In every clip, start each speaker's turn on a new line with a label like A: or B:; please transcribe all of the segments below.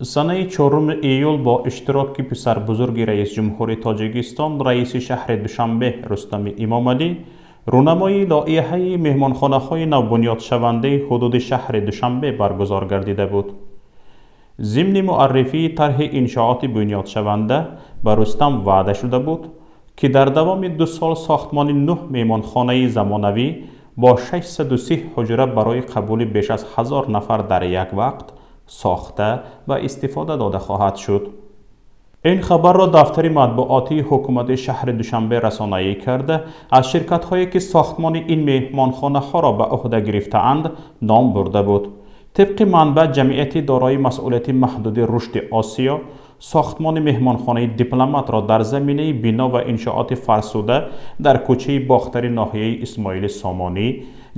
A: Санаи 4 июл бо иштироки писарбузурги раисҷумҳури Тоҷикистон, раиси шаҳри Душанбе Рустами Эмомалӣ рӯнамои лоиҳаи меҳмонхонаҳои навбунёдшавандаи ҳудуди шаҳри Душанбе баргузор гардида буд. Зимни муаррифии тарҳи иншооти бунёдшаванда ба Рустам ваъда шуда буд, ки дар давоми 2 сол сохтмони нӯҳ меҳмонхонаи замонавӣ бо 630 ҳуҷра барои қабули беш аз 1000 нафар дар як вақт сохта ва истифода дода хоҳад шуд. Ин хабарро дафтари матбуотии ҳукумати шаҳри Душанбе расонаӣ карда, аз ширкатҳое, ки сохтмони ин меҳмонхонаҳоро ба ӯҳда гирифтаанд, ном бурда буд. Тибқи манбаъ, ҷамъияти дорои масъулияти маҳдуди «Рушди Осиё» сохтмони меҳмонхонаи «Дипломатро» дар заминаи бино ва иншооти фарсуда дар кӯчаи Бохтари ноҳияи Исмоили Сомонӣ,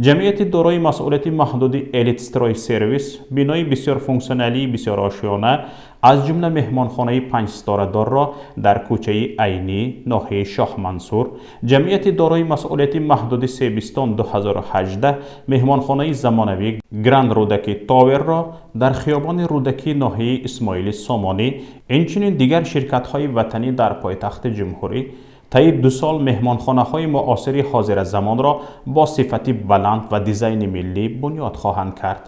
A: ҷамъияти дорои масъулияти маҳдуди «Элитстрой Сервис» бинои бисёрфунксионалии бисёрошёна, аз ҷумла меҳмонхонаи панҷситорадорро дар кӯчаи Айнӣ, ноҳияи Шоҳмансур, ҷамъияти дорои масъулияти маҳдуди «Себистон 2018» меҳмонхонаи замонавӣ «Гранд Рӯдакӣ Товерро» дар хиёбони Рӯдакӣ, ноҳияи Исмоили Сомонӣ, инчунин дигар ширкатҳои ватанӣ дар пойтахти ҷумҳурӣ таи 2 сол меҳмонхонаҳои муосири ҳозиразамонро бо сифати баланд ва дизайни миллӣ бунёд хоҳанд кард.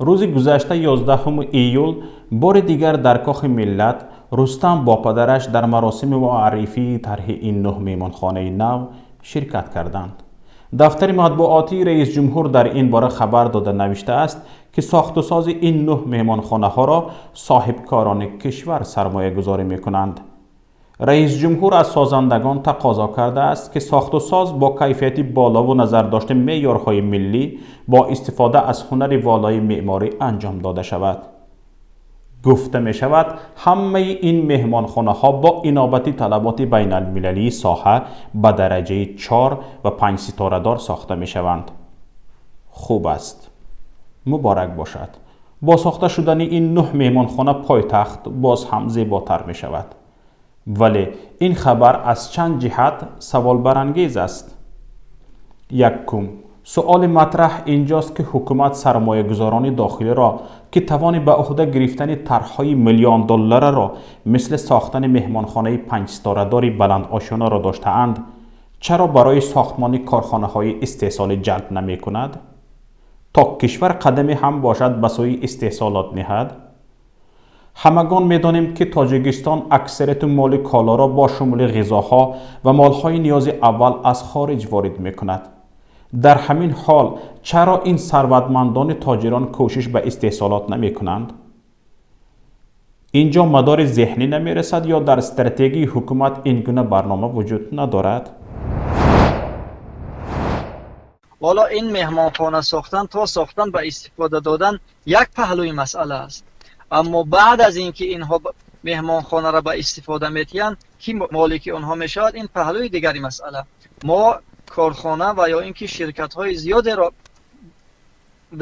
A: Рӯзи гузашта, 11 июл, бори дигар дар Кохи Миллат Рустам бо падараш дар маросими муаррифии тарҳи ин нӯҳ меҳмонхонаи нав ширкат карданд. Дафтари матбуотии раисҷумҳур дар ин бора хабар дода, навиштааст, ки сохтусози ин нӯҳ меҳмонхонаҳоро соҳибкорони кишвар сармоягузорӣ мекунанд. Раисҷумҳур аз созандагон тақозо кардааст, ки сохтусоз бо кайфияти болову назардошти меъёрҳои миллӣ, бо истифода аз ҳунари волои меъморӣ анҷом дода шавад. Гуфта мешавад, ҳамаи ин меҳмонхонаҳо бо инобати талаботи байналмилалии соҳа ба дараҷаи чор ва панҷситорадор сохта мешаванд. Хуб аст, муборак бошад. Бо сохта шудани ин нӯҳ меҳмонхона пойтахт боз ҳам зеботар мешавад. Вале ин хабар аз чанд ҷиҳат саволбарангез аст. Якум, суоли матраҳ инҷост, ки ҳукумат сармоягузорони дохилиро, ки тавони ба ӯҳда гирифтани тарҳҳои миллиондоллараро, мисли сохтани меҳмонхонаи панҷситорадори баландошёнаро доштаанд, чаро барои сохтмони корхонаҳои истеҳсолӣ ҷалб намекунад, то кишвар қадаме ҳам бошад, ба сӯи истеҳсолот ниҳад? Ҳамагон медонем, ки Тоҷикистон аксарияти моли колоро бо шумули ғизоҳо ва молҳои ниёзи аввал аз хориҷ ворид мекунад. Дар ҳамин ҳол чаро ин сарватмандони тоҷирон кӯшиш ба истеҳсолот намекунанд? Ин ҷо мадори зеҳнӣ намерасад ё дар стратегияи ҳукумат ин гуна барнома вуҷуд надорад?
B: Ҳоло ин меҳмонхона сохтан то сохтан, ба истифода додан як паҳлӯи масъала аст. Аммо баъд аз ин ки инҳо меҳмонхонаро ба истифода метиҳанд, ки молики онҳо мешавад, ин паҳлӯи дигари масъала. Мо корхона ва ё ин ки ширкатҳои зиёдеро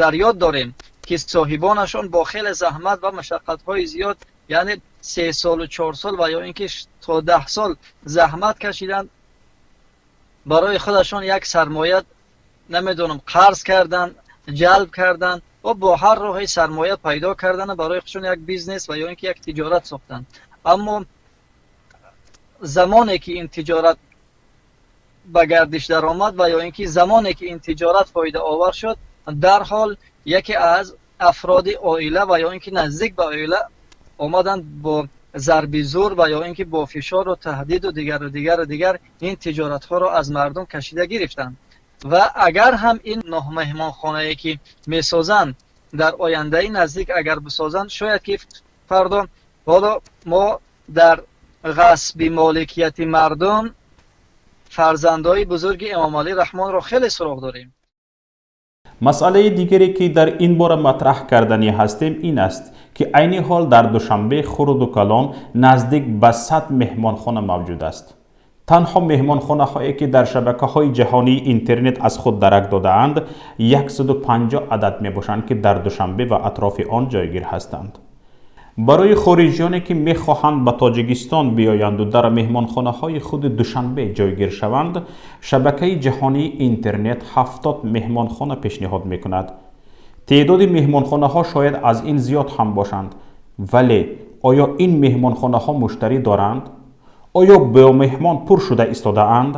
B: дар ёд дорем, ки соҳибонашон бо хеле заҳмат ва машаққатҳои зиёд, яъне 3 солу 4 сол ва ё ин ки то 10 сол заҳмат кашиданд, барои худашон як сармоя, намедонам, қарз карданд, ҷалб карданд ва бо ҳар роҳе сармоя пайдо карданд, барои худшон як бизнес ва ё ин ки як тиҷорат сохтанд. Аммо замоне ки ин тиҷорат ба гардиш даромад ва ё ин ки замоне ки ин тиҷорат фоидаовар шуд, дарҳол яке аз афроди оила ва ё ин ки наздик ба оила омаданд, бо зарби зӯр ва ё ин ки бо фишору таҳдиду дигару дигару дигар ин тиҷоратҳоро аз мардум кашида гирифтанд. Ва агар ҳам ин меҳмонхонае ки месозанд, дар ояндаи наздик агар бисозанд, шояд ки фардо ҳоло мо дар ғасби моликияти мардум фарзандои бузурги Эмомалӣ Раҳмонро хеле суроғ дорем.
A: Масъалаи дигаре, ки дар ин бора матраҳ карданӣ ҳастем, ин аст, ки айни ҳол дар Душанбе хурду калон наздик ба 100 меҳмонхона мавҷуд аст. Танҳо меҳмонхонаҳое, ки дар шабакаҳои ҷаҳонии интернет аз худ дарак додаанд, 150 адад мебошанд, ки дар Душанбе ва атрофи он ҷойгир ҳастанд. Барои хориҷиёне, ки мехоҳанд ба Тоҷикистон биёянду дар меҳмонхонаҳои худи Душанбе ҷойгир шаванд, шабакаи ҷаҳонии интернет 70 меҳмонхона пешниҳод мекунад. Теъдоди меҳмонхонаҳо шояд аз ин зиёд ҳам бошанд. Вале оё ин меҳмонхонаҳо муштарӣ доранд? Оё бо меҳмон пур шуда истодаанд?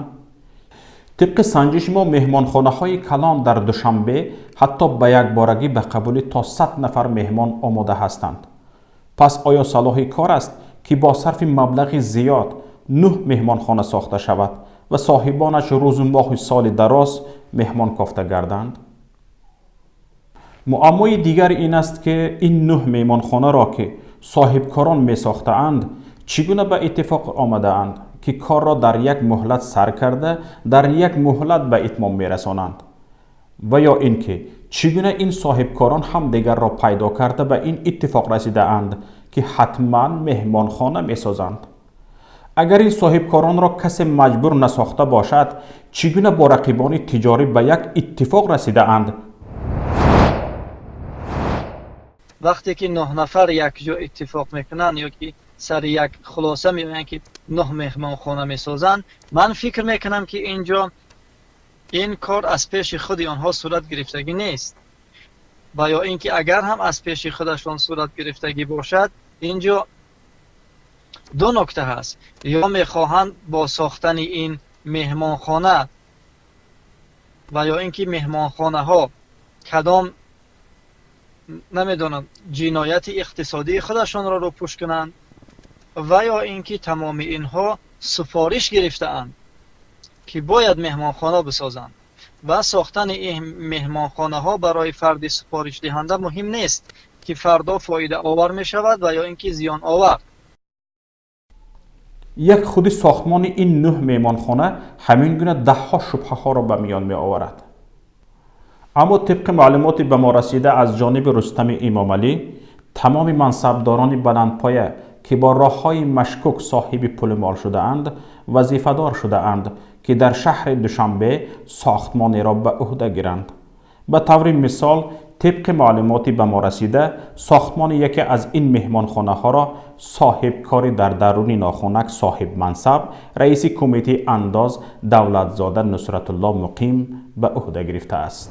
A: Тибқи санҷиши мо, меҳмонхонаҳои калон дар Душанбе ҳатто ба якборагӣ ба қабули то 100 нафар меҳмон омода ҳастанд. Пас оё салоҳи кор аст, ки бо сарфи маблағи зиёд нӯҳ меҳмонхона сохта шавад ва соҳибонаш рӯзу моҳу соли дароз меҳмон кофта гарданд? Муаммои дигар ин аст, ки ин нӯҳ меҳмонхонаро, ки соҳибкорон месохтаанд, чӣ гуна ба иттифоқ омадаанд, ки корро дар як муҳлат сар карда, дар як муҳлат ба итмом мерасонанд? Ва ё ин ки чӣ гуна ин соҳибкорон ҳамдигарро пайдо карда, ба ин иттифоқ расидаанд, ки ҳатман меҳмонхона месозанд? Агар ин соҳибкоронро касе маҷбур насохта бошад, чӣ гуна бо рақибони тиҷорӣ ба як иттифоқ расидаанд?
B: Вақте ки 9 нафар якҷо иттифоқ мекунанд ё ки сари як хулоса меоянд, ки 9 меҳмонхона месозанд, ман фикр мекунам, ки инҷо ин кор аз пеши худи онҳо сурат гирифтагӣ нест ва ё ин ки агар ҳам аз пеши худашон сурат гирифтагӣ бошад, инҷо ду нукта ҳаст: ё мехоҳанд бо сохтани ин меҳмонхона ва ё ин ки меҳмонхонаҳо кадом, намедонам, ҷинояти иқтисодии худашонро рӯпӯш кунанд ва ё ин ки тамоми инҳо суфориш гирифтаанд, ки бояд меҳмонхона бисозанд ва сохтани ин меҳмонхонаҳо барои фарди супоришдиҳанда муҳим нест, ки фардо фоидаовар мешавад ва ё ин ки зиёновар.
A: Як худи сохтмони ин нӯҳ меҳмонхона ҳамин гуна даҳҳо шубҳаҳоро ба миён меоварад. Аммо тибқи маълумоти ба мо расида аз ҷониби Рустами Эмомалӣ, тамоми мансабдорони баландпоя, ки бо роҳҳои машкук соҳиби пулу мол шудаанд, вазифадор шудаанд, ки дар шаҳри Душанбе сохтмонеро ба ӯҳда гиранд. Ба таври мисол, тибқи маълумоти ба мо расида, сохтмони яке аз ин меҳмонхонаҳоро соҳибкори дар даруни нохунак соҳибмансаб, раиси кумитаи андоз Давлатзода Нусратулло Муқим ба ӯҳда гирифтааст.